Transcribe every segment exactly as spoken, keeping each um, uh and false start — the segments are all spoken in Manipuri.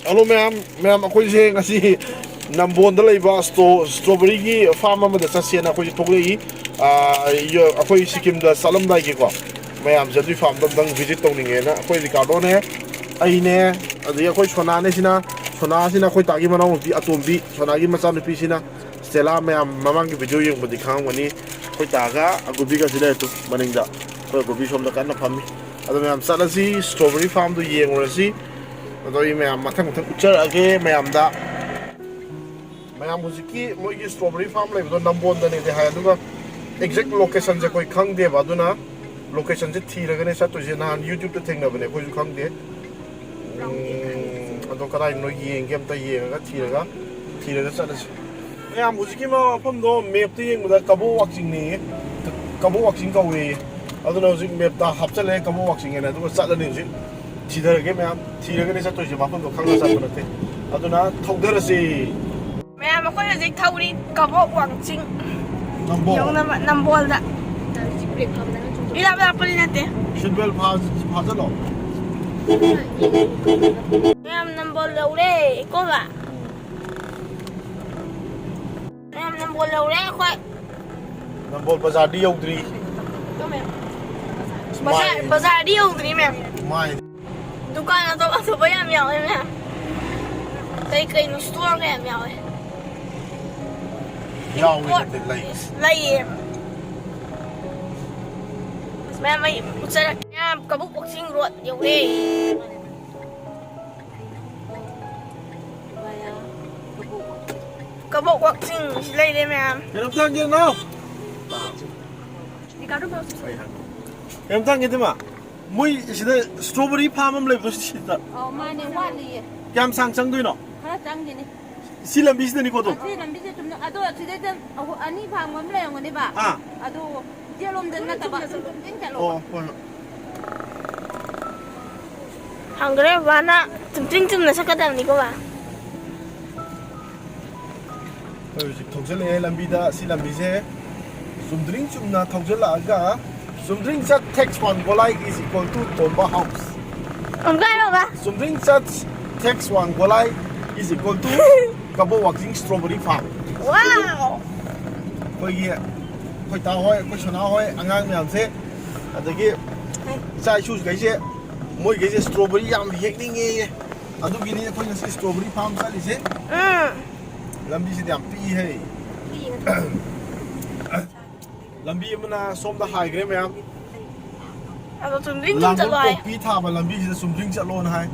ꯍꯜꯂꯣ ꯃꯌꯥꯝ, ꯃꯌꯥꯝ, ꯑꯩꯈꯣꯏꯁꯦ ꯉꯁꯤ ꯅꯝꯕꯣꯟꯗ ꯂꯩꯕ ꯁ꯭ꯇꯣ-, ꯁ꯭ꯇ꯭ꯔꯣꯕꯦꯔꯤꯒꯤ ꯐꯥꯔꯝ ꯑꯃꯗ ꯆꯠꯁꯦꯅ ꯑꯩꯈꯣꯏꯁꯦ ꯊꯣꯛꯂꯛꯏ꯫ ꯑꯥ, ꯌ-, ꯑꯩꯈꯣꯏ ꯁꯤꯀꯤꯝꯗ ꯆꯠꯂꯝꯗꯥꯏꯒꯤꯀꯣ, ꯃꯌꯥꯝꯁꯦ ꯑꯗꯨꯒꯤ ꯐꯥꯔꯝꯗꯣ ꯑꯝꯇꯪ ꯚꯤꯖꯤꯠ ꯇꯧꯅꯤꯡꯉꯦꯅ ꯑꯩꯈꯣꯏ ꯔꯤꯀꯥꯔꯗꯣꯅꯦ, ꯑꯩꯅꯦ, ꯑꯗꯒꯤ ꯑꯩꯈꯣꯏ ꯁꯣꯅꯥꯅꯦ ꯁꯤꯅ, ꯁꯣꯅꯥꯁꯤꯅ ꯑꯩꯈꯣꯏ ꯇꯥꯒꯤ ꯃꯅꯥꯎꯅꯨꯄꯤ ꯑꯇꯣꯝꯕꯤ, ꯁꯣꯅꯥꯒꯤ ꯃꯆꯥꯅꯨꯄꯤꯁꯤꯅ ꯁ꯭ꯇꯦꯂꯥ, ꯃꯌꯥꯝ ꯃꯃꯥꯡꯒꯤ ꯚꯤꯗꯤꯑꯣ ꯌꯦꯡꯕꯗꯤ ꯈꯪꯉꯝꯒꯅꯤ꯫ ꯑꯩꯈꯣꯏ ꯇꯥꯒ ꯑꯒꯨꯕꯤꯒꯁꯤ ꯂꯩꯔꯦ ꯇꯨ ꯃꯅꯤꯡꯗ꯫ ꯑꯩꯈꯣꯏ ꯑꯒꯨꯕꯤ ꯁꯣꯝꯗ ꯀꯟꯅ ꯐꯝꯃꯤ꯫ ꯑꯗꯣ ꯃꯌꯥꯝ ꯆꯠꯂꯁꯤ, ꯁ꯭ꯇ꯭ꯔꯣꯕꯦꯔꯤ ꯐꯥꯔꯝꯗꯣ ꯌꯦꯡꯉꯨꯔꯁꯤ꯫ ꯑꯗꯣ ꯑꯩ ꯃꯌꯥꯝ ꯃꯊꯪ ꯃꯊꯪ ꯎꯠꯆꯔꯛꯑꯒꯦ ꯃꯌꯥꯝꯗ꯫ ꯃꯌꯥꯝ ꯍꯧꯖꯤꯛꯀꯤ ꯃꯣꯏꯒꯤ ꯁ꯭ꯇ꯭ꯔꯣꯕꯦꯔꯤ ꯐꯥꯔꯝ ꯂꯩꯕꯗꯣ ꯅꯝꯕꯣꯟꯗꯅꯦꯗꯤ ꯍꯥꯏ, ꯑꯗꯨꯒ ꯑꯦꯛꯖꯦꯛ ꯂꯣꯀꯦꯁꯟꯁꯦ ꯑꯩꯈꯣꯏ ꯈꯪꯗꯦꯕ, ꯑꯗꯨꯅ ꯂꯣꯀꯦꯁꯟꯁꯦ ꯊꯤꯔꯒꯅꯦ ꯆꯠꯇꯣꯏꯁꯦ꯫ ꯅꯍꯥꯟ ꯌꯨꯇ꯭ꯌꯨꯕꯇ ꯊꯦꯡꯅꯕꯅꯦ, ꯑꯩꯈꯣꯏꯁꯨ ꯈꯪꯗꯦ꯫ ꯎꯝ, ꯑꯗꯣ ꯀꯗꯥꯏꯗꯅꯣ ꯌꯦꯡꯒꯦ, ꯑꯝꯇ ꯌꯦꯡꯉꯒ ꯊꯤꯔꯒ, ꯊꯤꯔꯒ ꯆꯠꯂꯁꯤ꯫ ꯃꯌꯥꯝ ꯍꯧꯖꯤꯛꯀꯤ ꯃꯐꯝꯗꯣ ꯃꯦꯞꯇ ꯌꯦꯡꯕꯗ ꯀꯕꯣꯛ ꯋꯥꯛꯆꯤꯡꯅꯦꯌꯦ꯫ ꯀꯕꯣꯛ ꯋꯥꯛꯆꯤꯡ ꯀꯧꯋꯦꯌꯦ꯫ ꯑꯗꯨꯅ ꯍꯧꯖꯤꯛ ꯃꯦꯞꯇ ꯍꯥꯞꯆꯜꯂꯦ ꯀꯕꯣꯛ ꯋꯥꯛꯆꯤꯡ ꯍꯥꯏꯅ, ꯑꯗꯨꯒ ꯆꯠꯂꯅꯤ ꯍꯧꯖꯤꯛ꯫ ꯊꯤꯊꯔꯒꯦ ꯃꯌꯥꯝ, ꯊꯤꯔꯒꯅꯦ ꯆꯠꯇꯣꯏꯁꯦ, ꯃꯐꯝꯗꯣ ꯈꯪꯉ ꯆꯠꯄ ꯅꯠꯇꯦ꯫ ꯑꯗꯨꯅ ꯊꯧꯊꯔꯁꯤ꯫ ꯃꯌꯥꯝ, ꯑꯩꯈꯣꯏ ꯍꯧꯖꯤꯛ ꯊꯧꯔꯤ ꯀꯕꯣꯛ ꯋꯥꯡꯆꯤꯡ ꯅꯝꯕꯣꯜ꯫ ꯌꯧꯅꯕ ꯅꯝꯕꯣꯜꯗ꯫ ꯏꯂꯥꯞ ꯂꯥꯞꯄꯗꯤ ꯅꯠꯇꯦ꯫ ꯁꯤꯠ ꯕꯦꯜ ꯐꯥ-, ꯐꯥꯖꯜꯂꯣ꯫ ꯃꯌꯥꯝ, ꯅꯝꯕꯣꯜ ꯌꯧꯔꯦ, ꯏꯀꯣꯒ꯫ ꯃꯌꯥꯝ, ꯅꯝꯕꯣꯜ ꯌꯧꯔꯦ ꯑꯩꯈꯣꯏ꯫ ꯅꯝꯕꯣꯜ ꯕꯖꯥꯔꯗꯤ ꯌꯧꯗ꯭ꯔꯤ꯫ ꯕꯖꯥꯔ, ꯃꯥꯏ꯫ ꯕꯖꯥꯔꯗꯤ ꯌꯧꯗ꯭ꯔꯤ, ꯃꯌꯥꯝ꯫ ꯃꯥꯏ꯫ ꯗꯨꯀꯥꯟ ꯑꯇꯣꯞ ꯑꯇꯣꯞꯄ ꯌꯥꯝ ꯌꯥꯎꯋꯦ, ꯃꯌꯥꯝ꯫ ꯀꯩ ꯀꯩꯅꯣ ꯁ꯭ꯇꯣꯔꯒ ꯌꯥꯝ ꯌꯥꯎꯋꯦ꯫ ꯌꯥꯎꯋꯦ ꯏꯝꯄꯣꯔꯠ ꯅꯠꯇꯦ, ꯂꯩ꯫ ꯂꯩꯌꯦ꯫ ꯑꯁ, ꯃꯌꯥꯝ, ꯑꯩ ꯎꯠꯆꯔꯛꯀꯦ꯫ ꯃꯌꯥꯝ, ꯀꯕꯣꯛ ꯋꯥꯛꯆꯤꯡ ꯔꯣꯗ ꯌꯧꯔꯦ꯫ ꯀꯕꯣꯛ ꯋꯥꯛꯆꯤꯡ ꯁꯤ ꯂꯩꯔꯦ, ꯃꯌꯥꯝ꯫ ꯀꯩꯅꯣꯝꯇ ꯍꯪꯒꯦ, ꯅꯥꯎ꯫ ꯀꯩꯅꯣꯝꯇ ꯍꯪꯒꯦ, ꯏꯇꯩꯃ꯫ ꯃꯣꯏ ꯁꯤꯗ ꯁ꯭ꯇ꯭ꯔꯣꯕꯦꯔꯤ ꯐꯥꯔꯝ ꯑꯃ ꯂꯩꯕꯗꯣ ꯁꯤꯗ ꯑꯧ, ꯃꯥꯅꯦ, ꯋꯥꯠꯂꯤꯌꯦ꯫ ꯀꯌꯥꯝ ꯁꯥꯡ ꯆꯪꯗꯣꯏꯅꯣ? ꯈꯔ ꯆꯪꯈꯤꯅꯤ꯫ ꯁꯤ ꯂꯝꯕꯤꯁꯤꯗꯅꯤꯀꯣ ꯑꯗꯨꯝ? ꯑꯁꯤ ꯂꯝꯕꯤꯁꯦ ꯆꯨꯝꯅ, ꯑꯗꯣ ꯁꯤꯗꯩꯗ ꯑꯍꯨ-, ꯑꯅꯤ ꯐꯥꯡꯕ ꯑꯃ ꯂꯩꯔꯝꯒꯅꯦꯕ꯫ ꯑꯥ꯫ ꯑꯗꯣ ꯌꯦꯠꯂꯣꯝꯗ ꯅꯠꯇꯕ, ꯆꯨꯝꯅ ꯆꯠꯂꯣ꯫ ꯑꯣ, ꯍꯣꯏ, ꯍꯣꯏ꯫ ꯍꯪꯈ꯭ꯔꯦ ꯕꯕꯥꯅ, ꯆꯨꯝꯇ꯭ꯔꯤꯡ ꯆꯨꯝꯅ ꯆꯠꯀꯗꯕꯅꯤꯀꯣ ꯕꯕꯥ꯫ ꯑꯩꯈꯣꯏ ꯍꯧꯖꯤꯛ ꯊꯧꯖꯤꯜꯂꯛꯑꯦ ꯂꯝꯕꯤꯗ, ꯁꯤ ꯂꯝꯕꯤꯁꯦ ꯆꯨꯝꯗ꯭ꯔꯤꯡ ꯆꯨꯝꯅ ꯊꯧꯖꯤꯜꯂꯛꯑꯒ, ꯆꯨꯝꯗ꯭ꯔꯤꯡ ꯆꯠ ꯊꯦꯛꯁ ꯄꯥꯟ ꯒꯣꯂꯥꯏ is equal to Tomba house꯫ ꯑꯃꯨꯛꯀ ꯍꯥꯏꯔꯛꯑꯣꯕ꯫ ꯆꯨꯝꯗ꯭ꯔꯤꯡ ꯆꯠ X one Golai is equal to Kabo Wakching strawberry farm. Wow! ꯑꯩꯈꯣꯏꯒꯤ ꯑꯩꯈꯣꯏ ꯇꯥ ꯍꯣꯏ, ꯑꯩꯈꯣꯏ ꯁꯣꯅꯥ ꯍꯣꯏ, ꯑꯉꯥꯡ ꯃꯌꯥꯝꯁꯦ, ꯑꯗꯒꯤ ꯏꯆꯥ ꯏꯁꯨꯈꯩꯁꯦ, ꯃꯣꯏꯈꯩꯁꯦ strawberry ꯌꯥꯝ ꯍꯦꯛꯅꯤꯡꯉꯦꯌꯦ꯫ ꯑꯗꯨꯒꯤꯅꯤ ꯑꯩꯈꯣꯏ ꯉꯁꯤ strawberry farm ꯆꯠꯂꯤꯁꯦ꯫ ꯎꯝ. ꯂꯝꯕꯤꯁꯤꯗꯤ ꯌꯥꯝ ꯄꯤꯛꯏꯍꯦ꯫ ꯂꯝꯕꯤ ꯑꯃꯅ ꯁꯣꯝꯗ ꯍꯥꯏꯈ꯭ꯔꯦ ꯃꯌꯥꯝ꯫ ꯑꯗꯣ ꯆꯨꯝꯗ꯭ꯔꯤꯡ ꯆꯨꯝ ꯂꯥꯡꯒꯣꯜ ꯆꯠꯂꯣ ꯍꯥꯏ꯫ ꯀꯣꯐꯤ ꯊꯥꯕ ꯂꯝꯕꯤꯁꯤꯗ ꯆꯨꯝꯗ꯭ꯔꯤꯡ ꯆꯠꯂꯣꯅ ꯍꯥꯏ꯫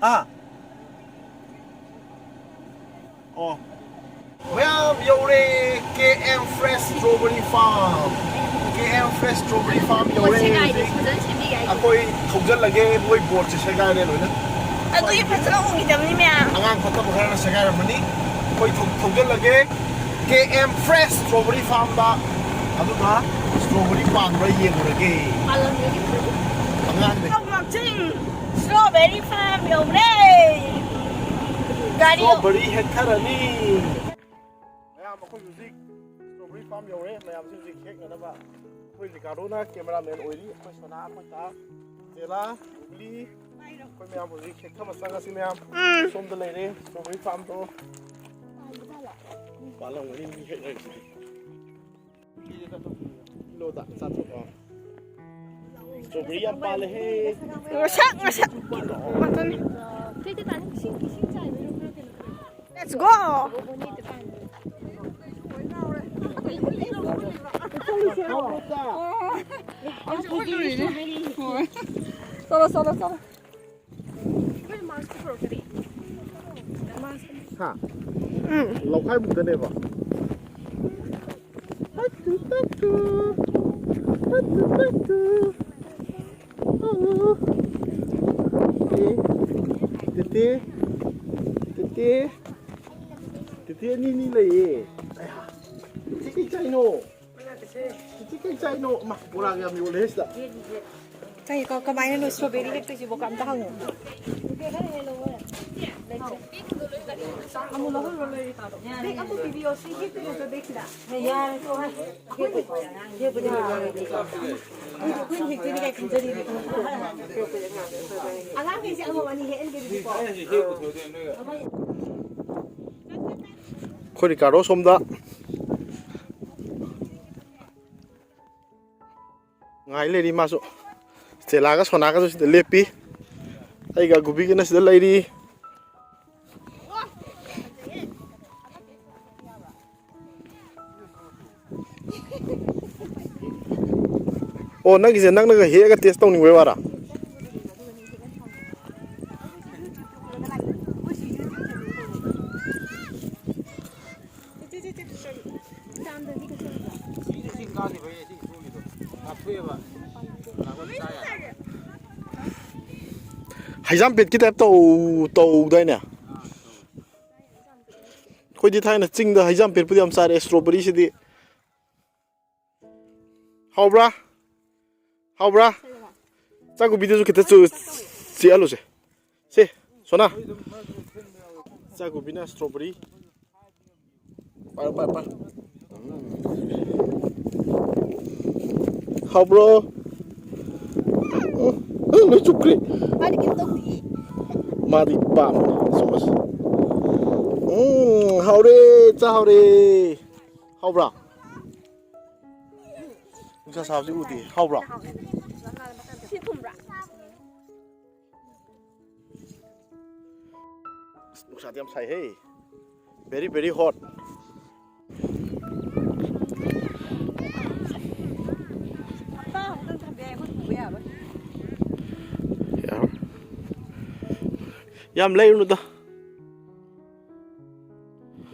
ꯑꯥ꯫ ꯑꯣ꯫ ꯃꯌꯥꯝ ꯌꯧꯔꯦ, K M Fresh Strawberry Farm꯫ K M Fresh Strawberry Farm ꯌꯧꯔꯦ ꯁꯦꯒꯥꯏꯗꯦ, ꯍꯧꯖꯤꯛ꯫ ꯐꯖꯅ ꯁꯦꯝꯕꯤꯒꯦ ꯍꯥꯏꯒꯦ꯫ ꯑꯩꯈꯣꯏ ꯊꯧꯖꯤꯜꯂꯒꯦ, ꯃꯣꯏ boardꯁꯦ ꯁꯦꯒꯥꯏꯔꯦ ꯂꯣꯏꯅ꯫ ꯑꯗꯨꯒꯤ ꯐꯖꯅ ꯎꯈꯤꯗꯕꯅꯤ ꯃꯌꯥꯝ꯫ ꯑꯉꯥꯡ ꯐꯠꯇꯕ ꯈꯔꯅ ꯁꯦꯒꯥꯏꯔꯝꯃꯅꯤ꯫ ꯑꯩꯈꯣꯏ ꯊꯧ-, ꯊꯧꯖꯤꯜꯂꯒꯦ K M Fresh Strawberry Farmꯗ, ꯑꯗꯨꯒ strawberry ꯄꯥꯟꯕ꯭ꯔꯥ ꯌꯦꯡꯉꯨꯔꯒꯦ꯫ ꯄꯥꯜꯂꯝꯗ꯭ꯔꯗꯤ ꯐꯖꯅ꯫ ꯑꯉꯥꯡꯗ ꯀꯛꯆꯤꯡ strawberry farm ꯌꯧꯔꯦ꯫ ꯒꯥꯔꯤ strawberry ꯍꯦꯛꯊꯔꯅꯤ꯫ ꯃꯌꯥꯝ, ꯑꯩꯈꯣꯏ ꯍꯧꯖꯤꯛ strawberry farm ꯌꯧꯔꯦ꯫ ꯃꯌꯥꯝꯁꯦ ꯍꯧꯖꯤꯛ ꯍꯦꯛꯅꯅꯕ ꯑꯩꯈꯣꯏ ꯔꯤꯀꯥꯔꯗꯣꯅ cameraman ꯑꯣꯏꯔꯤ꯫ ꯑꯩꯈꯣꯏ ꯁꯣꯅꯥ, ꯑꯩꯈꯣꯏ ꯇꯥ, ꯆꯦꯂꯥ, ꯒꯨꯂꯤ, ꯑꯩꯈꯣꯏ ꯃꯌꯥꯝ ꯍꯧꯖꯤꯛ ꯍꯦꯛꯊꯕ ꯆꯪꯉꯁꯤ ꯃꯌꯥꯝ꯫ ꯎꯝ꯫ ꯁꯣꯝꯗ ꯂꯩꯔꯦ strawberry farmꯗꯣ꯫ ꯄꯥꯜꯂꯝꯒꯅꯤ, ꯃꯤ ꯍꯦꯛꯅꯔꯤꯁꯤꯗꯤ꯫ ꯀꯤꯂꯣꯗ ꯆꯥꯇ꯭ꯔꯨꯛ꯫ ꯑꯣ꯫ Strawberry ꯌꯥꯝ ꯄꯥꯜꯂꯦꯍꯦ꯫ ꯉꯁꯛ ꯉꯁꯛ ꯉꯥꯛꯇꯅꯤ꯫ Let's go! ꯆꯠꯂꯣ, ꯆꯠꯂꯣ, ꯆꯠꯂꯣ꯫ ꯍꯥ? ꯎꯝ꯫ ꯂꯧꯈꯥꯏꯃꯨꯛꯇꯅꯦꯕ꯫ ꯇꯠꯇꯨ, ꯇꯠꯇꯨ, ꯇꯠꯇꯨ, ꯇꯠꯇꯨ꯫ ꯇꯦꯇꯦ, ꯇꯦꯇꯦ, ꯇꯦꯇꯦ, ꯇꯦꯇꯦ ꯑꯅꯤ ꯑꯅꯤ ꯂꯩꯌꯦ꯫ ꯑꯌꯥ, ꯇꯦꯇꯦ ꯀꯩ ꯆꯥꯏꯅꯣ? ꯇꯦꯇꯦ ꯀꯩ ꯆꯥꯏꯅꯣ? ꯑꯃ, ꯕꯣꯔꯥꯒ ꯌꯥꯝ ꯌꯣꯜꯂꯦ ꯁꯤꯗ꯫ ꯀꯩ, ꯀ-, ꯀꯃꯥꯏꯅꯅꯣ strawberry ꯍꯦꯛꯇꯣꯏꯁꯤꯕꯣ? ꯑꯝꯇ ꯍꯪꯉꯣ꯫ ꯑꯃꯨꯛ ꯂꯧꯍꯜꯂꯣ, ꯂꯣꯏꯔꯦ ꯇꯥꯗꯣ꯫ ꯕꯦꯛ ꯑꯃꯨꯛ ꯄꯤꯕꯤꯌꯣ, ꯁꯤ ꯍꯦꯛꯇꯣꯏ ꯅꯠꯇ꯭ꯔꯣ ꯕꯦꯛꯁꯤꯗ? ꯌꯥꯔꯦ, ꯇꯣꯛꯑꯣ꯫ ꯑꯩꯈꯣꯏꯅ ꯍꯦꯛꯇꯣꯏꯅꯤ ꯀꯥꯏ ꯈꯟꯖꯔꯤꯅꯦ꯫ ꯑꯉꯥꯡꯈꯩꯁꯦ ꯑꯃꯃꯝ ꯑꯅꯤ ꯍꯦꯛꯍꯟꯒꯦ ꯑꯗꯨꯗꯤꯀꯣ꯫ ꯑꯩꯈꯣꯏ ꯔꯤꯀꯥꯔꯗꯣ ꯁꯣꯝꯗ ꯉꯥꯏ ꯂꯩꯔꯤ ꯃꯥꯁꯨ꯫ ꯁ꯭ꯇꯦꯂꯥꯒ ꯁꯣꯅꯥꯒꯁꯨ ꯁꯤꯗ ꯂꯦꯞꯄꯤ꯫ ꯑꯩꯒ ꯒꯨꯕꯤꯒꯅ ꯁꯤꯗ ꯂꯩꯔꯤ꯫ ꯑꯣ, ꯅꯪꯒꯤꯁꯦ ꯅꯪꯅꯒ ꯍꯦꯛꯑꯒ ꯇꯦꯁ ꯇꯧꯅꯤꯡꯕꯩ ꯋꯥꯔꯥ? ꯍꯩꯖꯥꯝꯄꯦꯠꯀꯤ ꯇꯥꯏꯞ ꯇꯧ-, ꯇꯧꯗꯥꯏꯅꯦ? ꯑꯩꯈꯣꯏꯗꯤ ꯊꯥꯏꯅ ꯆꯤꯡꯗ ꯍꯩꯖꯥꯝꯄꯦꯠꯄꯨꯗꯤ ꯌꯥꯝ ꯆꯥꯔꯛꯑꯦ, ꯏꯁꯇ꯭ꯔꯣꯕꯦꯔꯤꯁꯤꯗꯤ꯫ ꯍꯥꯎꯕ꯭ꯔꯥ? ꯍꯥꯎꯕ꯭ꯔꯥ? ꯆꯥꯛꯀꯨꯕꯤꯗꯨꯁꯨ ꯈꯤꯇ ꯆꯨ-, ꯆꯤꯛꯍꯜꯂꯨꯁꯦ꯫ ꯁꯦ, ꯁꯣꯅꯥ꯫ ꯆꯥꯛꯀꯨꯕꯤꯅ ꯏꯁꯇ꯭ꯔꯣꯕꯦꯔꯤ꯫ ꯄꯥꯏꯔꯣ, ꯄꯥꯏꯔꯣ, ꯄꯥꯏꯔꯣ꯫ ꯍꯥꯎꯕ꯭ꯔꯣ? ꯎꯝ, ꯎꯝ, ꯂꯣꯏ ꯆꯨꯞꯈ꯭ꯔꯦ꯫ ꯃꯥꯗꯤ ꯀꯩꯝ ꯇꯧꯗꯤꯌꯦ꯫ ꯃꯥꯗꯤ ꯄꯥꯝꯕꯅꯦ ꯁꯨꯝꯕꯁꯦ꯫ ꯎꯝ, ꯍꯥꯎꯔꯦ, ꯆꯥ ꯍꯥꯎꯔꯦ꯫ ꯍꯥꯎꯕ꯭ꯔꯥ? ꯅꯨꯡꯁꯥ ꯁꯥꯕꯁꯤ ꯎꯗꯦ꯫ ꯍꯥꯎꯕ꯭ꯔꯣ? ꯁꯤ ꯊꯨꯝꯕ꯭ꯔꯥ? ꯑꯁ, ꯅꯨꯡꯁꯥꯗꯤ ꯌꯥꯝ ꯁꯥꯏꯍꯦ꯫ Very, very hot꯫ ꯍꯞꯇꯥ ꯑꯃꯨꯛꯇꯪ ꯊꯝꯕ ꯌꯥꯏ, ꯑꯩꯈꯣꯏ ꯄꯨꯕ ꯌꯥꯔꯣꯏ꯫ ꯌꯥꯔꯣꯏ꯫ ꯌꯥꯝ ꯂꯩꯔꯨꯅꯨꯗ꯫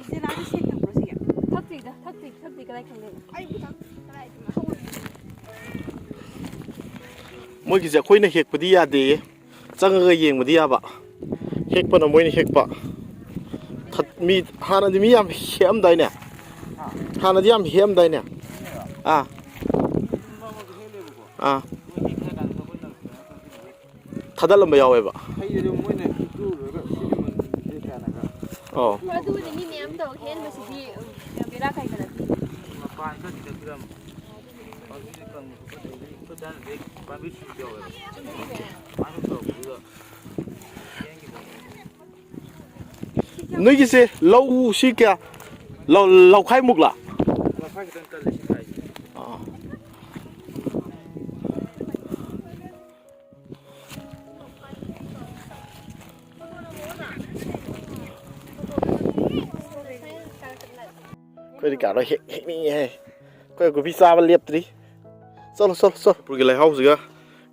ꯏꯆꯦ ꯅꯍꯥꯟ ꯁꯦꯛ ꯊꯛꯄ꯭ꯔꯣ ꯁꯤꯒꯤ? ꯊꯛꯇ꯭ꯔꯤꯗ, ꯊꯛꯇ꯭ꯔꯤ, ꯊꯛꯇ꯭ꯔꯤ, ꯀꯗꯥꯏ ꯈꯪꯗꯣꯏꯅꯣ? ꯑꯩꯕꯨ ꯊꯛ-, ꯀꯗꯥꯏꯗꯅꯣ? ꯃꯣꯏꯒꯤꯁꯦ ꯑꯩꯈꯣꯏꯅ ꯍꯦꯛꯄꯗꯤ ꯌꯥꯗꯦꯌꯦ꯫ ꯆꯪꯉꯒ ꯌꯦꯡꯕꯗꯤ ꯌꯥꯕ꯫ ꯍꯦꯛꯄꯅ ꯃꯣꯏꯅ ꯍꯦꯛꯄ꯫ ꯊꯠ-, ꯃꯤ, ꯍꯥꯟꯅꯗꯤ ꯃꯤ ꯌꯥꯝ ꯍꯦꯛꯑꯝꯗꯥꯏꯅꯦ? ꯍꯥꯟꯅꯗꯤ ꯌꯥꯝ ꯍꯦꯛꯑꯝꯗꯥꯏꯅꯦ? ꯑꯥ꯫ ꯑꯥ꯫ ꯊꯥꯗꯠꯂꯝꯕ ꯌꯥꯎꯋꯦꯕ꯫ ꯍꯩꯗꯨꯗꯤ ꯃꯣꯏꯅ ꯍꯦꯛꯇꯣꯛꯎꯔꯒ ꯁꯤꯗꯤ ꯃꯨꯟ-, ꯑꯣ꯫ ꯑꯗꯨꯕꯨꯗꯤ ꯃꯤ ꯃꯌꯥꯝ ꯇꯧꯔꯒ ꯍꯦꯟꯕꯁꯤꯗꯤ ꯕꯦꯔꯥ ꯀꯥꯏꯗꯅ꯫ ꯃꯄꯥꯟ ꯈꯔꯗꯤ ꯀꯛꯄꯤꯔꯝꯃꯣ꯫ ꯄꯥꯝꯕꯤꯁꯦ ꯀꯪꯕ ꯈꯣꯠꯄ ꯇꯧꯕꯒꯤ ꯑꯩꯈꯣꯏ ꯁ꯭ꯋꯥꯏꯗꯗꯤ ꯄꯥꯝꯕꯤ ꯁꯤꯕ ꯌꯥꯎꯋꯦꯕ꯫ ꯑꯗꯨꯃꯥꯏꯅ ꯇꯧꯔꯛꯄꯗꯨꯗ ꯍꯦꯟꯈꯤꯕ꯫ ꯅꯣꯏꯒꯤꯁꯦ ꯂꯧꯁꯤ ꯀꯌꯥ? ꯂꯧ, ꯂꯧꯈꯥꯏꯃꯨꯛꯂꯥ? ꯂꯧꯈꯥꯏ ꯈꯤꯇꯪ ꯀꯜꯂꯦ ꯁꯤ ꯊꯥꯏꯁꯦ꯫ ꯑꯥ꯫ ꯑꯩꯈꯣꯏꯗꯤ ꯀꯥꯔꯣꯏ ꯍꯦꯛ ꯍꯦꯛꯅꯤꯡꯉꯦꯍꯦ꯫ ꯑꯩꯈꯣꯏ ꯀꯣꯐꯤ ꯆꯥꯕ ꯂꯦꯞꯇ꯭ꯔꯤ꯫ ꯆꯠꯂꯣ, ꯆꯠꯂꯣ, ꯆꯠꯂꯣ꯫ ꯃꯅꯤꯄꯨꯔꯒꯤ ꯂꯩꯍꯥꯎꯁꯤꯒ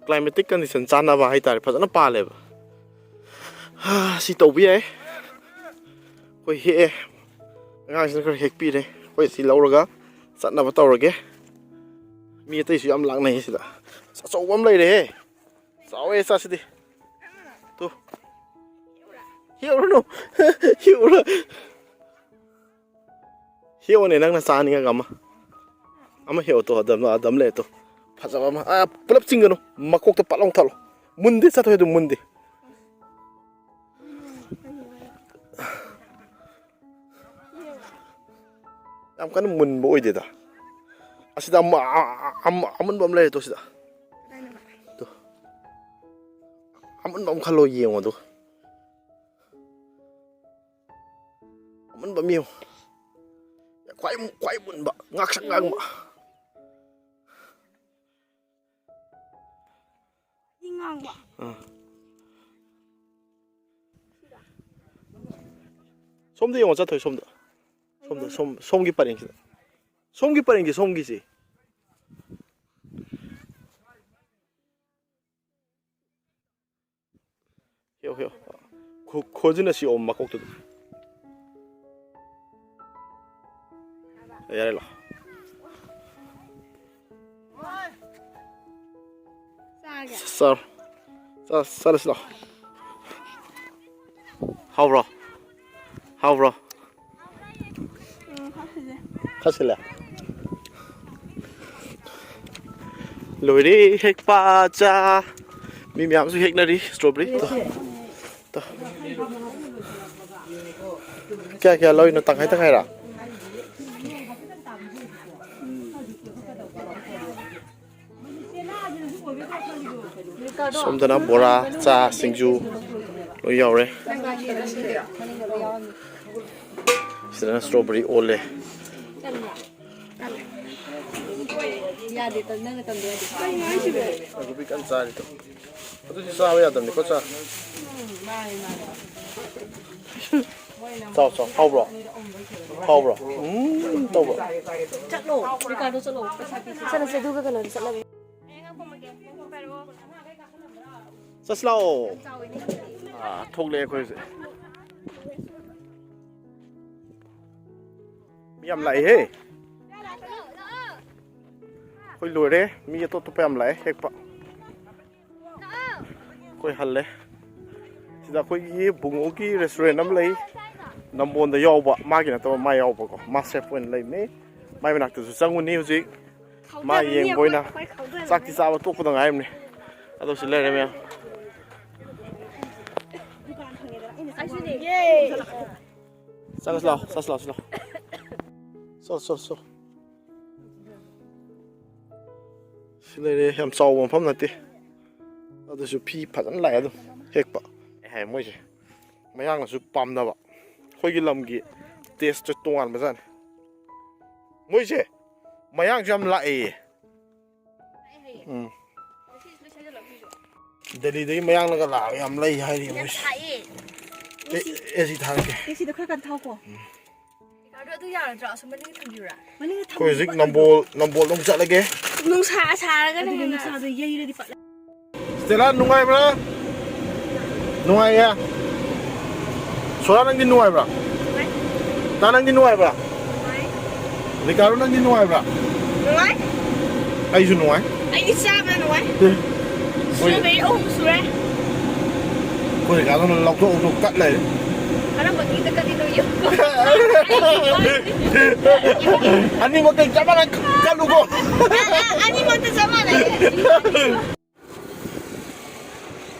climatic condition ꯆꯥꯟꯅꯕ ꯍꯥꯏꯇꯥꯔꯦ, ꯐꯖꯅ ꯄꯥꯜꯂꯦꯕ꯫ ꯍꯥ, ꯁꯤ ꯇꯧꯕ ꯌꯥꯏ꯫ ꯑꯩꯈꯣꯏ ꯍꯦꯛꯑꯦ꯫ ꯑꯉꯥꯡꯁꯤꯅ ꯈꯔ ꯍꯦꯛꯄꯤꯔꯦ꯫ ꯑꯩꯈꯣꯏ ꯁꯤ ꯂꯧꯔꯒ ꯆꯠꯅꯕ ꯇꯧꯔꯒꯦ꯫ ꯃꯤ ꯑꯇꯩꯁꯨ ꯌꯥꯝ ꯂꯥꯛꯅꯩ ꯁꯤꯗ꯫ ꯑꯁ, ꯑꯆꯧꯕ ꯑꯃ ꯂꯩꯔꯦꯍꯦ꯫ ꯆꯥꯎꯋꯦ ꯆꯥꯁꯤꯗꯤ꯫ ꯇꯨ꯫ ꯍꯦꯛꯎꯔꯅꯨ꯫ ꯍꯦꯛꯎꯔ-, ꯍꯦꯛꯑꯣꯅꯦ ꯅꯪꯅ ꯆꯥꯅꯤꯡꯉꯒ ꯑꯃ꯫ ꯑꯃ ꯍꯦꯛꯑꯣ ꯇꯣ, ꯑꯗꯝ, ꯑꯗꯝ ꯂꯩꯔꯦ ꯇꯣ꯫ ꯐꯖꯕ ꯑꯃ꯫ ꯑꯥ, ꯄꯨꯂꯞ ꯆꯤꯡꯒꯅꯨ꯫ ꯃꯀꯣꯛꯇ ꯄꯠ ꯂꯥꯎ ꯊꯠꯂꯣ꯫ ꯃꯨꯟꯗꯦ, ꯆꯠꯊꯣꯛꯑꯦ ꯑꯗꯨꯝ ꯃꯨꯟꯗꯦ꯫ ꯌꯥꯝ ꯀꯟꯅ ꯃꯨꯟꯕ ꯑꯣꯏꯗꯦꯗ꯫ ꯑꯁꯤꯗ ꯑꯃ, ꯑ-, ꯑ-, ꯑꯃ-, ꯑꯃꯨꯟꯕ ꯑꯃ ꯂꯩꯔꯦ ꯇꯣ ꯁꯤꯗ꯫ ꯇꯣ꯫ ꯑꯃꯨꯟꯕ ꯑꯃ ꯈꯜꯂꯣ ꯌꯦꯡꯉꯣ ꯑꯗꯨꯒ꯫ ꯑꯃꯨꯟꯕ ꯑꯃ ꯌꯦꯡꯉꯣ꯫ ꯈ꯭ꯋꯥꯏ, ꯈ꯭ꯋꯥꯏ ꯃꯨꯟꯕ, ꯉꯥꯛꯁꯪ ꯉꯥꯡꯕ꯫ ꯏ ꯉꯥꯡꯕ꯫ ꯑꯥ꯫ ꯁꯣꯝꯗ ꯌꯦꯡꯉꯣ, ꯆꯠꯊꯣꯏ, ꯁꯣꯝꯗ꯫ ꯁꯣꯝꯗ, ꯁꯣꯝ, ꯁꯣꯝꯒꯤ ꯄꯔꯦꯡꯁꯤꯗ꯫ ꯁꯣꯝꯒꯤ ꯄꯔꯦꯡꯁꯦ, ꯁꯣꯝꯒꯤꯁꯦ꯫ ꯍꯦꯛꯑꯣ, ꯍꯦꯛꯑꯣ꯫ ꯈꯨ-, ꯈꯣꯖꯤꯟꯅ ꯁꯤꯛꯑꯣ ꯃꯀꯣꯛꯇꯨꯗ꯫ ꯌꯥꯔꯦ, ꯂꯥꯛꯑꯣ꯫ ꯆꯥꯔꯒꯦ꯫ ꯆꯥꯔꯣ꯫ ꯆꯥ-, ꯆꯥꯔꯁꯤ ꯂꯥꯛꯑꯣ꯫ ꯍꯥꯎꯕ꯭ꯔꯣ? ꯍꯥꯎꯕ꯭ꯔꯣ? ꯎꯝ, ꯈꯔ ꯁꯤꯜꯂꯦ꯫ ꯈꯔ ꯁꯤꯜꯂꯦ? ꯂꯣꯏꯔꯦ ꯍꯦꯛꯄ ꯆꯥ꯫ ꯃꯤ ꯃꯌꯥꯝꯁꯨ ꯍꯦꯛꯅꯔꯤ strawberry꯫ ꯇꯣ꯫ ꯇꯣ꯫ ꯀꯌꯥ ꯀꯌꯥ ꯂꯧꯔꯤꯅꯣ? ꯇꯪꯈꯥꯏ ꯇꯪꯈꯥꯏꯔꯥ? ꯁꯣꯝꯗꯅ ꯕꯣꯔꯥ, ꯆꯥ, ꯁꯤꯡꯖꯨ ꯂꯣꯏ ꯌꯥꯎꯔꯦ꯫ ꯁꯤꯗꯅ strawberry ꯑꯣꯜꯂꯦ꯫ ꯌꯥꯗꯦ, ꯇꯟ-, ꯅꯪꯅ ꯇꯟꯕ ꯌꯥꯗꯦ꯫ ꯀꯩꯅꯣ ꯍꯥꯏꯁꯤꯕꯣ? ꯑꯗꯨꯗꯤ ꯀꯟꯅ ꯆꯥꯔꯤꯗꯣ꯫ ꯑꯗꯨꯗꯤ ꯆꯥꯕ ꯌꯥꯗꯕꯅꯤꯀꯣ, ꯆꯥ꯫ ꯆꯥꯎ, ꯆꯥꯎ꯫ ꯍꯥꯎꯕ꯭ꯔꯣ? ꯍꯥꯎꯕ꯭ꯔꯣ? ꯎꯝ, ꯇꯧꯕ꯭ꯔꯣ? ꯆꯠꯂꯣ, ꯔꯤꯀꯥꯔꯗꯣ ꯆꯠꯂꯣ꯫ ꯄꯩꯁꯥ ꯄꯤꯁꯤ꯫ ꯆꯠꯂꯁꯦ, ꯑꯗꯨꯒ ꯀꯩꯅꯣꯗ ꯆꯠꯂꯒꯦ꯫ ꯆꯠꯁꯤ ꯂꯥꯛꯑꯣ꯫ ꯑꯥ, ꯊꯣꯛꯂꯛꯑꯦ ꯑꯩꯈꯣꯏ ꯍꯧꯖꯤꯛ꯫ ꯃꯤ ꯌꯥꯝ ꯂꯥꯛꯏꯍꯦ꯫ ꯑꯩꯈꯣꯏ ꯂꯣꯏꯔꯦ꯫ ꯃꯤ ꯑꯇꯣꯞ ꯑꯇꯣꯞꯄ ꯌꯥꯝ ꯂꯥꯛꯑꯦ ꯍꯦꯛꯄ꯫ ꯑꯩꯈꯣꯏ ꯍꯜꯂꯦ꯫ ꯁꯤꯗ ꯑꯩꯈꯣꯏꯒꯤ ꯕꯨꯡꯉꯣꯒꯤ restaurant ꯑꯃ ꯂꯩ꯫ ꯅꯝꯕꯣꯟꯗ ꯌꯥꯎꯕ, ꯃꯥꯒꯤ ꯅꯠꯇꯕ, ꯃꯥ ꯌꯥꯎꯕꯀꯣ꯫ ꯃꯥ chef ꯑꯣꯏꯅ ꯂꯩꯕꯅꯤ꯫ ꯃꯥꯏ ꯃꯅꯥꯛꯇꯁꯨ ꯆꯪꯉꯨꯅꯤ ꯍꯧꯖꯤꯛ꯫ ꯃꯥ ꯈꯥꯎꯖꯔꯅꯤ ꯌꯦꯡꯕ ꯑꯣꯏꯅ꯫ ꯑꯩꯈꯣꯏ, ꯑꯩꯈꯣꯏ ꯈꯥꯎꯖꯔꯅꯤ꯫ ꯆꯥꯛꯇꯤ ꯆꯥꯕ ꯇꯣꯛꯄꯗ ꯉꯥꯏꯔꯤꯕꯅꯤ꯫ ꯑꯗꯣ ꯁꯤ ꯂꯩꯔꯦ ꯃꯌꯥꯝ꯫ ꯆꯪꯉꯁꯤ ꯂꯥꯛꯑꯣ, ꯆꯠꯁꯤ ꯂꯥꯛꯑꯣ, ꯆꯠꯁꯤ ꯂꯥꯛꯑꯣ꯫ ꯆꯠꯂꯣ, ꯆꯠꯂꯣ, ꯆꯠꯂꯣ꯫ ꯁꯤ ꯂꯩꯔꯦ, ꯌꯥꯝ ꯆꯥꯎꯕ ꯃꯐꯝ ꯅꯠꯇꯦ꯫ ꯑꯗꯨꯁꯨ ꯐꯤ ꯐꯖꯅ ꯂꯥꯛꯑꯦ ꯑꯗꯨꯝ ꯍꯦꯛꯄ꯫ ꯑꯦ, ꯍꯥꯏ ꯃꯣꯏꯁꯦ꯫ ꯃꯌꯥꯡꯅꯁꯨ ꯄꯥꯝꯅꯕ꯫ ꯑꯩꯈꯣꯏꯒꯤ ꯂꯝꯒꯤ taste ꯇꯣꯉꯥꯟꯕꯖꯥꯠꯅꯤ꯫ ꯃꯣꯏꯁꯦ ꯃꯌꯥꯡꯁꯨ ꯌꯥꯝ ꯂꯥꯛꯑꯦꯌꯦ꯫ ꯎꯝ꯫ ꯗꯦꯜꯂꯤꯗꯒꯤ ꯃꯌꯥꯡꯅꯒ ꯂꯥꯛꯑꯒ ꯌꯥꯝ ꯂꯩ ꯍꯥꯏꯔꯤ ꯌꯥꯝ ꯃꯣꯏꯁꯦ꯫ ꯁꯥꯏꯌꯦ꯫ ꯑꯦ, AC ꯊꯥꯔꯛꯀꯦ꯫ ACꯗꯣ ꯈꯔ ꯀꯟ ꯊꯥꯎꯀꯣ꯫ ꯎꯝ꯫ ꯔꯤꯀꯥꯔꯗꯣ, ꯑꯗꯨ ꯌꯥꯔꯗ꯭ꯔꯥ? ꯑꯁꯣꯝ ꯃꯅꯤꯡꯗ ꯊꯝꯕꯤꯌꯨꯔꯥ? ꯃꯅꯤꯡꯗ ꯊꯝꯕꯤꯌꯨ꯫ ꯑꯩꯈꯣꯏ ꯍꯧꯖꯤꯛ ꯅꯝꯕꯣꯜ, ꯅꯝꯕꯣꯜꯗ ꯑꯃꯨꯛ ꯆꯠꯂꯒꯦ꯫ ꯅꯨꯡꯁꯥ ꯁꯥꯔꯒꯅ ꯑꯗꯨꯗꯤ ꯍꯦꯟꯅ ꯅꯨꯡꯁꯥꯗꯣ ꯌꯩꯔꯗꯤ ꯄꯠꯂꯦ꯫ ꯁ꯭ꯇꯦꯂꯥ, ꯅꯨꯡꯉꯥꯏꯕ꯭ꯔꯥ? ꯅꯨꯡꯉꯥꯏꯌꯦ꯫ ꯁꯣꯔꯥ, ꯅꯪꯗꯤ ꯅꯨꯡꯉꯥꯏꯕ꯭ꯔꯥ? ꯅꯨꯡꯉꯥꯏ꯫ ꯇꯥ, ꯅꯪꯗꯤ ꯅꯨꯡꯉꯥꯏꯕ꯭ꯔꯥ? ꯅꯨꯡꯉꯥꯏ꯫ ꯔꯤꯀꯥꯔꯗꯣ, ꯅꯪꯗꯤ ꯅꯨꯡꯉꯥꯏꯕ꯭ꯔꯥ? ꯅꯨꯡꯉꯥꯏ꯫ ꯑꯩꯁꯨ ꯅꯨꯡꯉꯥꯏ꯫ ꯑꯩꯗꯤ ꯆꯥꯕꯗ ꯅꯨꯡꯉꯥꯏ꯫ ꯑꯦ, ꯃꯣꯏ strawberry ꯑꯍꯨꯝ ꯁꯨꯔꯦ꯫ ꯑꯩꯈꯣꯏ ꯔꯤꯀꯥꯔꯗꯣꯅ ꯂꯧꯊꯣꯛ ꯂꯧꯊꯣꯛ ꯀꯠ ꯂꯩꯔꯦ꯫ ꯀꯔꯝꯕ ꯀꯦꯛꯇ ꯀꯠꯂꯤꯅꯣ ꯌꯦꯡꯉꯨꯀꯣ꯫ ꯑꯅꯤꯃꯛ ꯀꯩ ꯆꯞ ꯃꯥꯟꯅ ꯀꯠꯂꯨꯀꯣ꯫ ꯑ-, ꯑ-, ꯑꯅꯤꯃꯛꯇ ꯆꯞ ꯃꯥꯟꯅꯩ꯫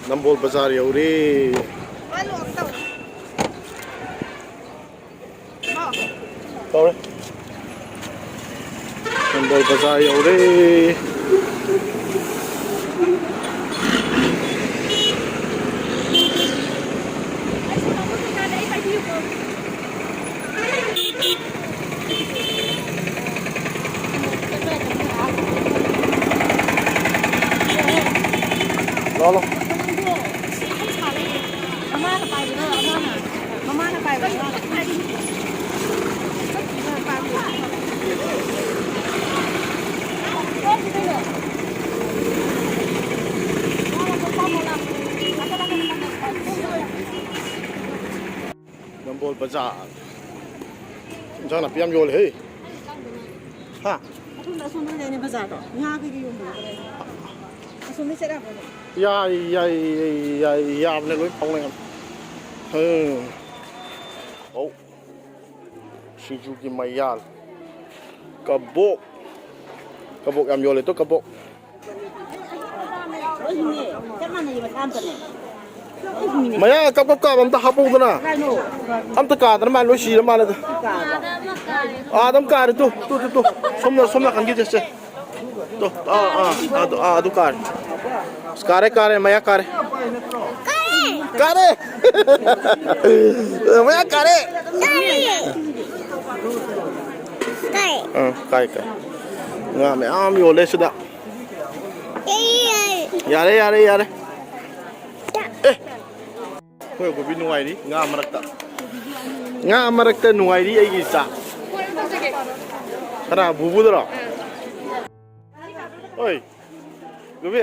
ꯅꯝꯕꯣꯜ ꯕꯖꯥꯔ ꯌꯧꯔꯦ꯫ ꯇꯧꯔꯦ꯫ ꯅꯝꯕꯣꯜ ꯕꯖꯥꯔ ꯌꯧꯔꯦ꯫ ꯂꯥꯛꯑꯣ, ꯂꯥꯛꯑꯣ꯫ ꯃꯃꯥꯅ ꯄꯥꯏꯕꯗꯣ ꯑꯃꯅ, ꯃꯃꯥꯅ ꯄꯥꯏꯕꯗꯣ ꯑꯃꯅ꯫ ꯅꯝꯕꯣꯜ ꯕꯖꯥꯔ꯫ ꯏꯟꯁꯥꯡ ꯅꯥꯄꯤ ꯌꯥꯝ ꯌꯣꯜꯂꯦ ꯍꯦ꯫ ꯍꯥ? ꯑꯁꯣꯝꯗ, ꯑꯁꯣꯝꯗ ꯂꯩꯅꯦ ꯕꯖꯥꯔꯗꯣ꯫ ꯉꯥ ꯀꯩꯀꯩ ꯌꯣꯟꯕꯗꯣ꯫ ꯑꯁꯣꯝꯗ ꯆꯠ ꯌꯥꯕ꯭ꯔꯣ? ꯌꯥꯏ, ꯌꯥꯏ, ꯌꯥꯏ, ꯌꯥꯏ, ꯌꯥꯕꯅꯦ, ꯂꯣꯏ ꯐꯥꯎꯅꯩ ꯌꯥꯝ꯫ ꯎꯝ꯫ ꯑꯧ꯫ ꯁꯤꯡꯖꯨꯒꯤ ꯃꯌꯥꯜ꯫ ꯀꯕꯣꯛ꯫ ꯀꯕꯣꯛ ꯌꯥꯝ ꯌꯣꯜꯂꯦ ꯇꯣ, ꯀꯕꯣꯛ꯫ ꯂꯣꯏꯅꯦ꯫ ꯆꯞ ꯃꯥꯟꯅꯩꯌꯦ, ꯃꯁꯥ ꯑꯝꯇꯅꯦ꯫ ꯃꯌꯥ ꯀꯞ ꯀꯞ ꯀꯥꯕ ꯑꯝꯇ ꯍꯥꯞꯄꯧꯗꯅ꯫ ꯀꯥꯏꯅꯣ? ꯑꯝꯇ ꯀꯥꯗꯅ ꯃꯥ ꯂꯣꯏ ꯁꯤꯔ ꯃꯥꯜꯂꯦꯗ꯫ ꯀꯥꯕ꯫ ꯑꯥ, ꯑꯗꯨꯝ ꯀꯥꯔꯦ ꯇꯨ, ꯇꯨ, ꯇꯨ, ꯇꯨ꯫ ꯁꯣꯝꯅ, ꯁꯣꯝ ꯅꯥꯀꯟꯒꯤꯁꯦ, ꯁꯦ꯫ ꯇꯨ, ꯑꯥ, ꯑꯥ, ꯑꯗꯨ, ꯑꯥ, ꯑꯗꯨ ꯀꯥꯔꯦ꯫ ꯑꯁ, ꯀꯥꯔꯦ, ꯀꯥꯔꯦ, ꯃꯌꯥ ꯀꯥꯔꯦ꯫ ꯀꯥꯔꯦ! ꯃꯌꯥ ꯀꯥꯔꯦ! ꯀꯥꯏ꯫ ꯑꯥ, ꯀꯥꯏ, ꯀꯥꯏ꯫ ꯉꯥ ꯃꯌꯥꯝ ꯌꯣꯜꯂꯦ ꯁꯤꯗ꯫ ꯌꯥꯔꯦ, ꯌꯥꯔꯦ, ꯌꯥꯔꯦ꯫ ꯑꯦ! ꯑꯩꯈꯣꯏ ꯒꯣꯕꯤ ꯅꯨꯡꯉꯥꯏꯔꯤ ꯉꯥ ꯃꯔꯛꯇ꯫ ꯉꯥ ꯃꯔꯛꯇ ꯅꯨꯡꯉꯥꯏꯔꯤ ꯑꯩꯒꯤ ꯏꯆꯥ꯫ ꯀꯅꯥ, ꯕꯨꯕꯨꯗꯔꯣ? ꯑꯣꯏ, ꯒꯣꯕꯤ꯫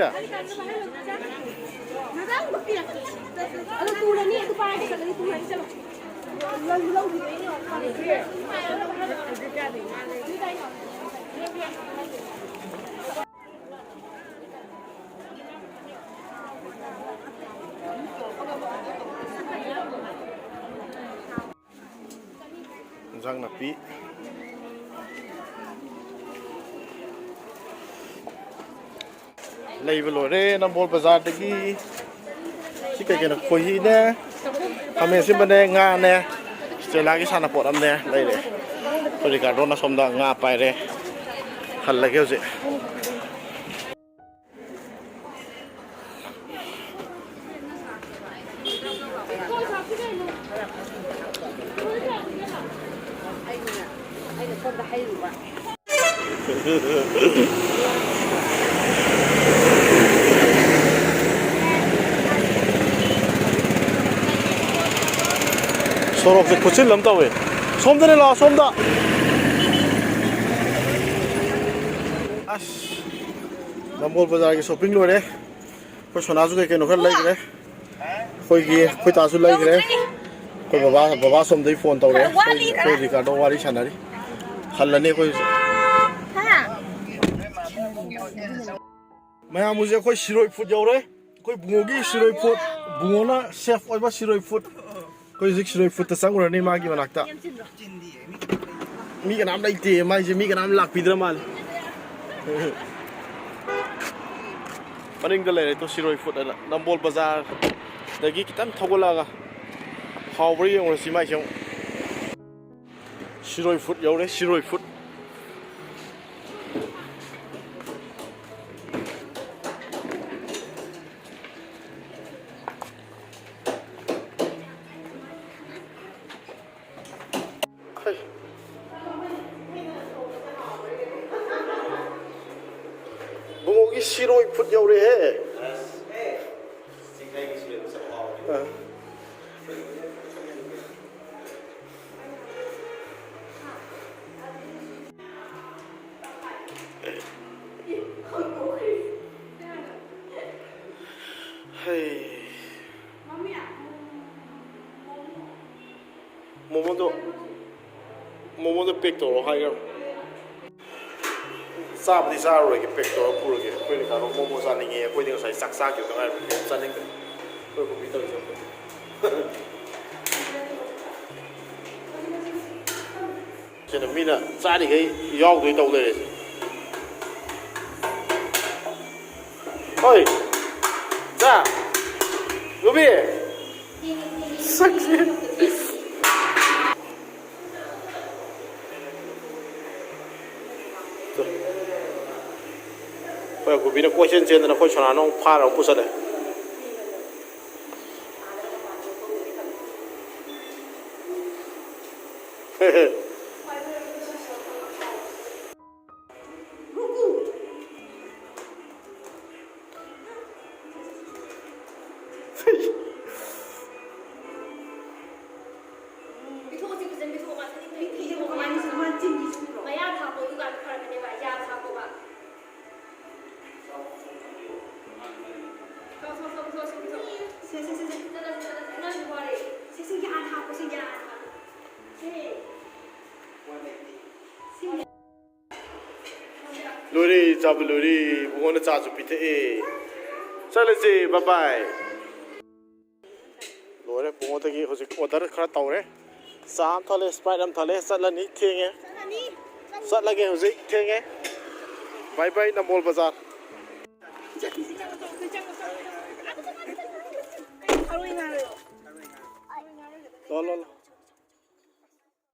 ꯏꯟꯖꯥꯡ ꯅꯥꯄꯤ ꯂꯩꯕ ꯂꯣꯏꯔꯦ ꯅꯝꯕꯣꯜ ꯕꯖꯥꯔꯗꯒꯤ꯫ ꯁꯤ ꯀꯩ ꯀꯩꯅꯣ? ꯈꯣꯏꯍꯤꯅꯦ, ꯈꯥꯃꯦꯟ ꯑꯁꯤꯟꯕꯅꯦ, ꯉꯥꯅꯦ, ꯁ꯭ꯇꯦꯂꯥꯒꯤ ꯁꯥꯟꯅꯄꯣꯠ ꯑꯃꯅꯦ ꯂꯩꯔꯦ꯫ ꯔꯤꯀꯥꯔꯗꯣꯅ ꯁꯣꯝꯗ ꯉꯥ ꯄꯥꯏꯔꯦ꯫ ꯍꯜꯂꯒꯦ ꯍꯧꯖꯤꯛ꯫ ꯁꯣꯔꯣꯛꯁꯦ ꯈꯨꯠꯁꯤꯜ ꯑꯃ ꯇꯧꯋꯦ꯫ ꯁꯣꯝꯗꯅꯦ, ꯂꯥꯛꯑꯣ, ꯁꯣꯝꯗ꯫ ꯑꯁ, ꯅꯝꯕꯣꯜ ꯕꯖꯥꯔꯒꯤ ꯁꯣꯄꯤꯡ ꯂꯣꯏꯔꯦ꯫ ꯑꯩꯈꯣꯏ ꯁꯣꯅꯥꯁꯨ ꯀꯩ ꯀꯩꯅꯣ ꯈꯔ ꯂꯩꯈ꯭ꯔꯦ꯫ ꯑꯩꯈꯣꯏꯒꯤ, ꯑꯩꯈꯣꯏ ꯇꯥꯁꯨ ꯂꯩꯈ꯭ꯔꯦ꯫ ꯑꯩꯈꯣꯏ ꯕꯕꯥ, ꯕꯕꯥ ꯁꯣꯝꯗꯒꯤ ꯐꯣꯟ ꯇꯧꯔꯦ꯫ ꯑꯩꯈꯣꯏ, ꯑꯩꯈꯣꯏ ꯔꯤꯀꯥꯔꯗꯣ ꯋꯥꯔꯤ ꯁꯥꯟꯅꯔꯤ꯫ ꯍꯜꯂꯅꯤ ꯑꯩꯈꯣꯏ꯫ ꯃꯌꯥꯝ ꯍꯧꯖꯤꯛ ꯑꯩꯈꯣꯏ ꯁꯤꯔꯣꯏ ꯐꯨꯠ ꯌꯧꯔꯦ꯫ ꯑꯩꯈꯣꯏ ꯕꯨꯡꯉꯣꯒꯤ ꯁꯤꯔꯣꯏ ꯐꯨꯠ, ꯕꯨꯡꯉꯣꯅ ꯁꯦꯐ ꯑꯣꯏꯕ ꯁꯤꯔꯣꯏ ꯐꯨꯠ꯫ ꯑꯩꯈꯣꯏ ꯍꯧꯖꯤꯛ ꯁꯤꯔꯣꯏ ꯐꯨꯠꯇ ꯆꯪꯉꯨꯔꯅꯤ ꯃꯥꯒꯤ ꯃꯅꯥꯛꯇ꯫ ꯃꯤ ꯀꯅꯥꯝ ꯂꯩꯇꯦ ꯃꯥꯏꯁꯦ, ꯃꯤ ꯀꯅꯥꯝ ꯂꯥꯛꯄꯤꯗ꯭ꯔ ꯃꯥꯜꯂꯦ꯫ ꯃꯅꯤꯡꯗ ꯂꯩꯔꯦ ꯇꯣ ꯁꯤꯔꯣꯏ ꯐꯨꯠ ꯍꯥꯏꯅ, ꯅꯝꯕꯣꯜ ꯕꯖꯥꯔꯗꯒꯤ ꯈꯤꯇꯪ ꯊꯧꯒꯠꯂꯛꯑꯒ ꯍꯥꯎꯕ꯭ꯔꯥ ꯌꯦꯡꯉꯨꯔꯁꯤ ꯃꯥꯏꯁꯦ ꯑꯃꯨꯛ꯫ ꯁꯤꯔꯣꯏ ꯐꯨꯠ ꯌꯧꯔꯦ, ꯁꯤꯔꯣꯏ ꯐꯨꯠ꯫ ꯍꯩ꯫ ꯕꯨꯡꯉꯣꯒꯤ ꯁꯤꯔꯣꯏ ꯐꯨꯠ ꯌꯧꯔꯦꯍꯦ꯫ ꯑ꯫ ꯍꯩ꯫ ꯃꯣꯃꯣꯗꯣ, ꯃꯣꯃꯣꯗꯣ ꯄꯦꯛ ꯇꯧꯔꯣ ꯍꯥꯏꯈ꯭ꯔꯕ꯫ ꯆꯥꯕꯗꯤ ꯆꯥꯔꯔꯣꯏꯒꯦ, ꯄꯦꯛ ꯇꯧꯔ ꯄꯨꯔꯒꯦ꯫ ꯑꯩꯈꯣꯏꯅ ꯀꯩꯅꯣ ꯃꯣꯃꯣ ꯆꯥꯅꯤꯡꯉꯦ꯫ ꯑꯩꯈꯣꯏꯗꯤ ꯉꯁꯥꯏ ꯆꯥꯛ ꯆꯥꯈꯤꯕꯗ ꯉꯥꯏꯔꯤ, ꯀꯩꯝ ꯆꯥꯅꯤꯡꯗ꯭ꯔꯦ꯫ ꯑꯩꯈꯣꯏ ꯀꯣꯐꯤ ꯇꯧꯔꯤꯁꯦ꯫ ꯁꯤꯅ ꯃꯤꯅ ꯆꯥꯔꯤꯈꯩ ꯌꯥꯎꯗꯣꯏ ꯇꯧ ꯂꯩꯔꯦ꯫ ꯍꯣꯏ꯫ ꯆꯥ꯫ ꯔꯨꯕꯤ꯫ ꯁꯛꯁꯤ꯫ ꯑꯩꯈꯣꯏ ꯒꯨꯕꯤꯅ ꯀꯣꯏꯆꯦꯟ ꯆꯦꯟꯗꯅ ꯑꯩꯈꯣꯏ ꯁꯣꯅꯥꯅ ꯑꯃꯨꯛ ꯐꯥꯔ ꯑꯃꯨꯛ ꯄꯨꯁꯜꯂꯦ꯫ ꯄꯤꯊꯣꯛꯑꯁꯤ ꯐꯖꯅ ꯄꯤꯊꯣꯛꯑꯣ꯫ ꯃꯥ ꯆꯤꯟꯗꯤ ꯆꯨꯝꯕ꯭ꯔꯣ? ꯃꯌꯥ ꯊꯥꯕꯗꯣ ꯑꯗꯨꯀꯥꯟꯗ ꯐꯔꯛꯀꯅꯦꯕ꯫ ꯌꯥ ꯊꯥꯕꯣꯕ꯫ ꯁꯦ, ꯁꯦ, ꯁꯦ, ꯁꯦ꯫ ꯆꯠꯂꯁꯤ, ꯆꯠꯂꯁꯤ꯫ ꯑꯉꯥꯡꯁꯨ ꯐꯔꯦ꯫ ꯁꯦ, ꯁꯦ, ꯌꯥ ꯊꯥꯕꯣ, ꯁꯦ, ꯌꯥ ꯊꯥꯕꯣ꯫ ꯁꯦ꯫ ꯂꯣꯏꯔꯦ, ꯆꯥꯕ ꯂꯣꯏꯔꯦ꯫ ꯏꯕꯨꯡꯉꯣꯅ ꯆꯥꯁꯨ ꯄꯤꯊꯛꯑꯦ꯫ ꯆꯠꯂꯁꯦ, bye bye꯫ ꯂꯣꯏꯔꯦ, ꯏꯕꯨꯡꯉꯣꯗꯒꯤ ꯍꯧꯖꯤꯛ order ꯈꯔ ꯇꯧꯔꯦ꯫ ꯆꯥ ꯑꯃ ꯊꯛꯂꯦ, Sprite ꯑꯃ ꯊꯛꯂꯦ, ꯆꯠꯂꯅꯤ, ꯊꯦꯡꯉꯦ꯫ ꯆꯠꯂꯒꯦ ꯍꯧꯖꯤꯛ, ꯊꯦꯡꯉꯦ꯫ Bye bye, ꯅꯝꯕꯣꯜ ꯕꯖꯥꯔ꯫ ꯂꯣ, ꯂꯣ, ꯂꯣ꯫